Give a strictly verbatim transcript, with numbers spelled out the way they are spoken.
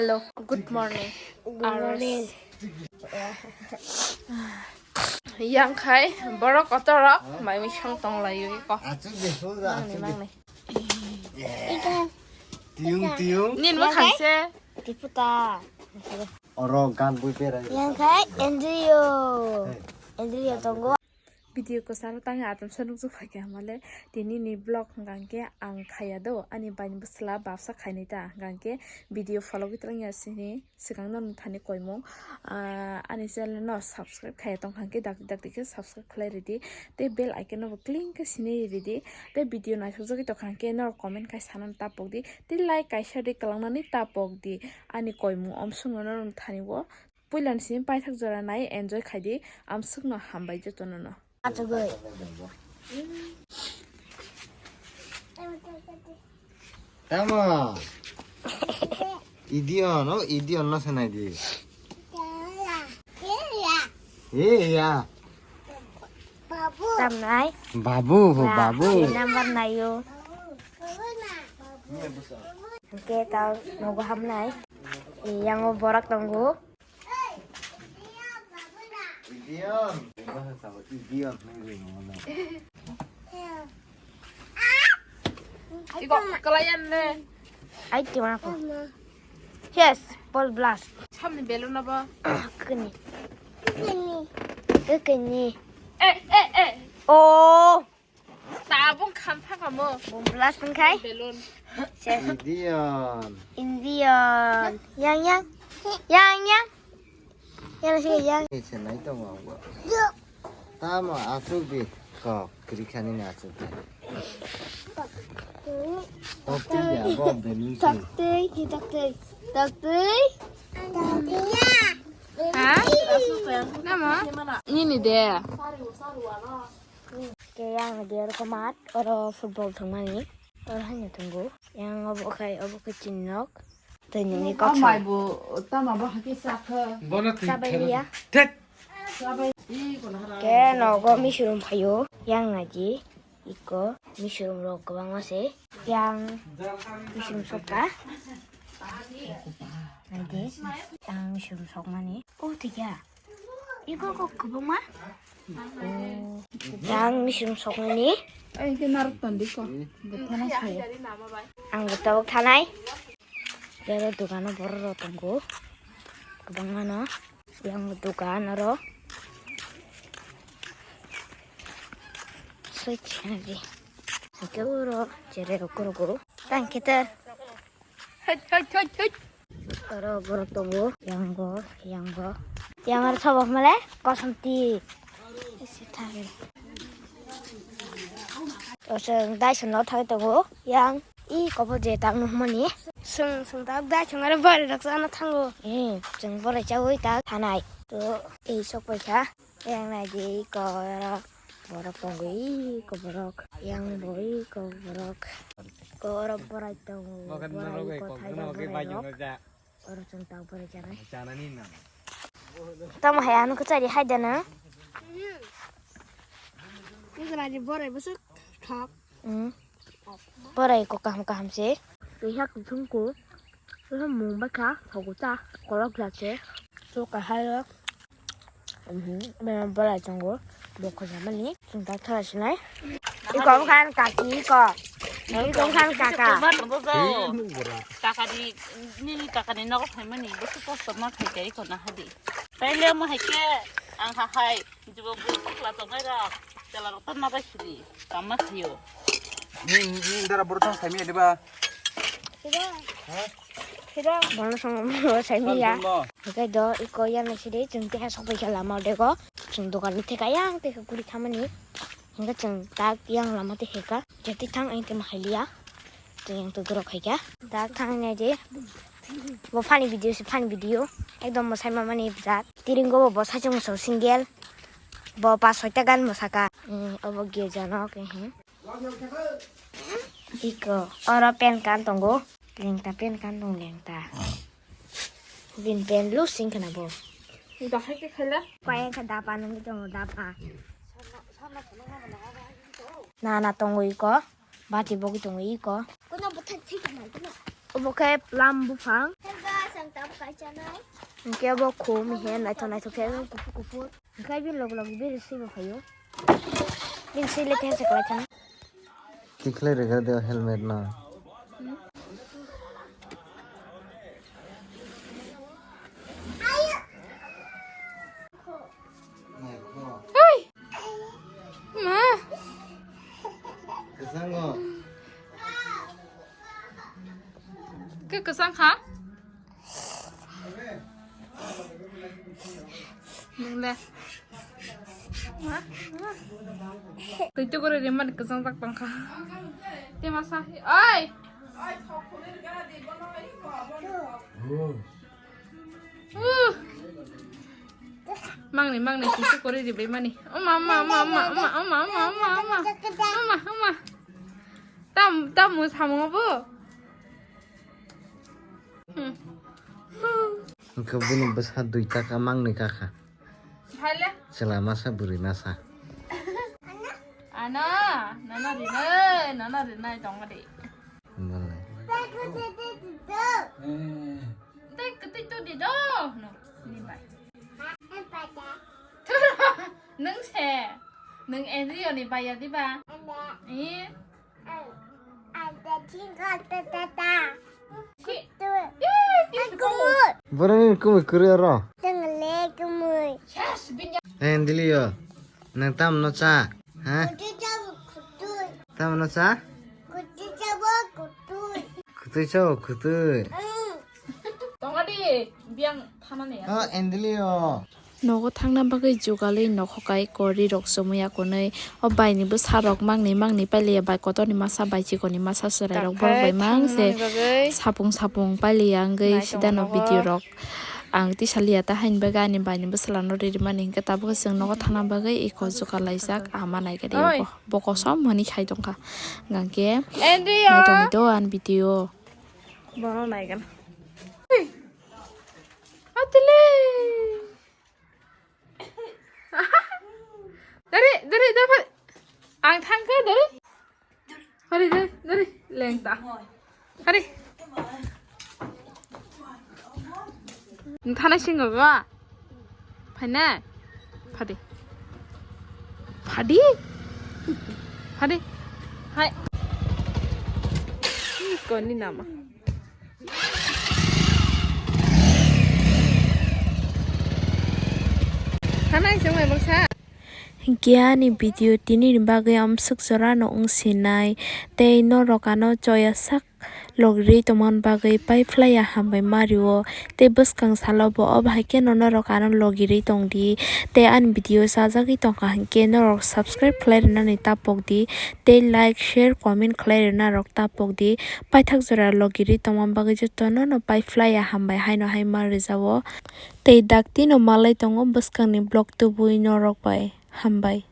Hello, good morning. Good morning. Yang khai borok kotorok mai mui song tong lai ui ko. Achuk de, achuk de. Mangni, mangni. Tiung, tiung. Nin mo khaise. Tiputa. Oro gan bui berai. Yang khai Andrew. Hey. Andrew tongo. Video kwcharo tangwi atomsa nukjak phaikha hamale, tini ni vlog hwnkha hwnkhe ang khaiya do, ani bai bwsla babsa khainai ta, hwnkha hwnkhe video follow khe twlangya sini swkang no nukthani koimung. Ah, ani channel no subscribe khaiya tongkha hwnkhe dakti dakti khe subscribe khlai ridi, tei bell icon no bo cling khe sini ridi, tei video naithokjagwi tongkha hwnkhe norok comment khai sanani ta pokdi, tei like kaisa di kwlangnani ta pokdi, ani koimung omsongno norok thani o. Puila ni simi paithak jora nai enjoy khai di, amswkno hambai jotono no. Achugwi. Tamo. Idion, o idion no sanai di. Iya. Tamnai. Babu, ho Ba, babu. Number nayo. Oke, tau nogo hamnai. Yang o borak tongo. Idiom. Idiom, idiom, idiom. Iko kalayan le. Ai, cuma aku. Yes, ball blast. Samni balloon apa? Keni. Keni. Keni. Eh, eh, eh. Oh. Tabung khamtha kamo. Bom blast wngkhai. Balloon. Indian. Indian. Yang, yang. Yang, yang. Yang sih, yang. Ini senai tong aku. Tamo asuk di. Kok, kiri khani na asuk di. Tokti ya, bo balloon sih. Tokti, tokti. Tokti. Ha? Nama? Ini deh. Ke yang dia oro ko mat, oro football thangmani. Oro hanya tunggu. Yang obo khai, obo khai chinnok. Tei nini kok. Amai bo, tama bo hake sakha. Bono twi Sabai khela. Ya. Tet. Sabai. I kono hara. Ke nogo misurum phayo. Yang naji. Iko misurum rok kwbangma se. Yang misurum sokka. Naidi. Yang misurum sokmani. Oh, tiga. Iko kok kwbangma? Yang misurum sokmani. Ai, ke narok tondi ko. Bwthana saya. Ang bo tabuk thanai. Jero dogano borok rok tongo. Kwbangma no. Yang dukan oro. Switch energy. Hake oro jere rok rok. Tang kita. Hei, hei, hei, hei. Oro borok tongo, yang bo, yang bo. Yang aro sobo male, kosom ti. Ese thangwi. O chwng Dyson no thangwi tongo, yang i kobo je tak nukmani. Chwng, chwng tak Dyson aro bari rok chana thango. Eh, chwng borai chawi tak thanai. To, ei sok paikha. Yang naidi iko oro borok tongo, iko borok. Yang bo iko borok. Iko oro borai tongo, borai iko thaida borai rok. Oro chwng tak borai chanai. Tamo hai ano kwchari hai dana? Iko naidi borai bwswk thok. Hmm. Borai ko kaham kaham se. Tei hak thung ko. Ko mung ba kha, hogo ta, kolok la se. So ka hai. Mhm. Borai tongo. Bokho jamani. Chwng ta thara sinai. Iko khan kaki iko. Iko khan kaka. Kaka di, nini kaka ni nogo phaimani. Bosi kosto ma khai kai ko na hadi. Taile mo hai ke ang ha hai. Jibo buru kla tongnai rok, chela rok tamo bai sidi, tamo khayo. Ni, ni dara buru tong saimi diba? Sida. Ha? Sida. Bono song saimi ya. Tamo. Oke do, iko ya na sidi, chwng keha sok bai kha lama dego. Chwng dokan ni theka yang, theka kuri thamani. Hingke chwng tak yang lama te heka. Jati thang ang te mahai liya. Tei ang twi borok hai kha. Dak thang nai di. Bo funny video se, funny video. Ekdom mwsai mamani bwsajak. Tiring go bo, bo sachung mosok single. Bo pas soita gan mosaka. Eh, obo girja no ke he. Iko, oro pen kan tongo. Lengta pen kan tong lengta. Bin pen lu sing khna bo. Dak hai ke khala. Kaya kha dapa nang tongo dapa. Na na tongo iko. Bati bogwi tongo iko. Kono bwthai thwi tongmani kono. Obo khe plum buphang. Hello guys, ang Hwnkhe abo khum he naithok naithok khe kuphur kuphur. Hwnkhe bini log log bini swi bo phaio. Bini swi le khe se kwlai thang. Tikhlai rega de helmet no. Hey! Ma! Kwchang o. Khe kwchang kha? Nung le. Twi tu kore rimani kwchang tak tong kha. Te masa. Oi! Uh. Mangni, mangni, twi tu kore ribai mani. Oma, oma, oma, oma, oma, oma, oma, oma, oma, oma, oma. Tam, tam mo samung abo. Hmm. Hwnkhe bini bwsa dui taka mangni kakha. Haile. Chwla masa bwrwi masa. Ana, nana rinai, nana rinai tongma de. Bolai. Tei kwtwi tu di do. No, ni bai. Nung se, nung Andrew ni bai ya di ba? Eh. Boroni kumui kwrwi oro. Tengele kumui. Andilio, nang tam no cha? Ha? Kutu cha kutu. Tam no cha? Kutu cha kutu. Kutu cha kutu. Mm. Tongadi biang thanani. Oh, Andilio. Nogo thangna bagwi jugalwi nokhokai kori rok chumui akonwi o bai ni bwsa rok mangni mangni pailiya bai kotor ni masa bai chikon ni masa chwrai rok borok bai mang se sapung sapung pailiya wngwi sida no video rok ang tisa liya ta hain bagwi ani bai ni bwsala no ri rimani hinkhe tabuk chwng nogo thangna bagwi eko jugal laijak ama naikhe de oi. Bo kosom hwnwi khai tongkha hwnkhe naitongdi do ani video. Bono naikhe na. Atile. Dari, dari, dapat. Ang thangkha dari. Hari, dari, dari. Lengta. Hari. Thana singo ba. Phaina. Phadi. Phadi. Phadi. Hai. Koni nama. Hanai chwng bai baksa. Hinkhe ani video tini ni bagwi amswk jora no wng sinai tei norok ano choya sak logirwi tongmani bagwi pai phlaiya hambai mario tei bwskang salo bo o bahai kheno norok ano logirwi tongdi tei ani video chajagwi tongkha hinkhe norok subscribe khlai rwnani tapokdi tei like share comment khlai rwna rok tapokdi. Paithak jora logirwi tongma bagwi jotono no pai phlaiya hambai haino hai ma rijao. Tei dakti no malai tongo bwskangni vlog tubui norok bai. Hambai.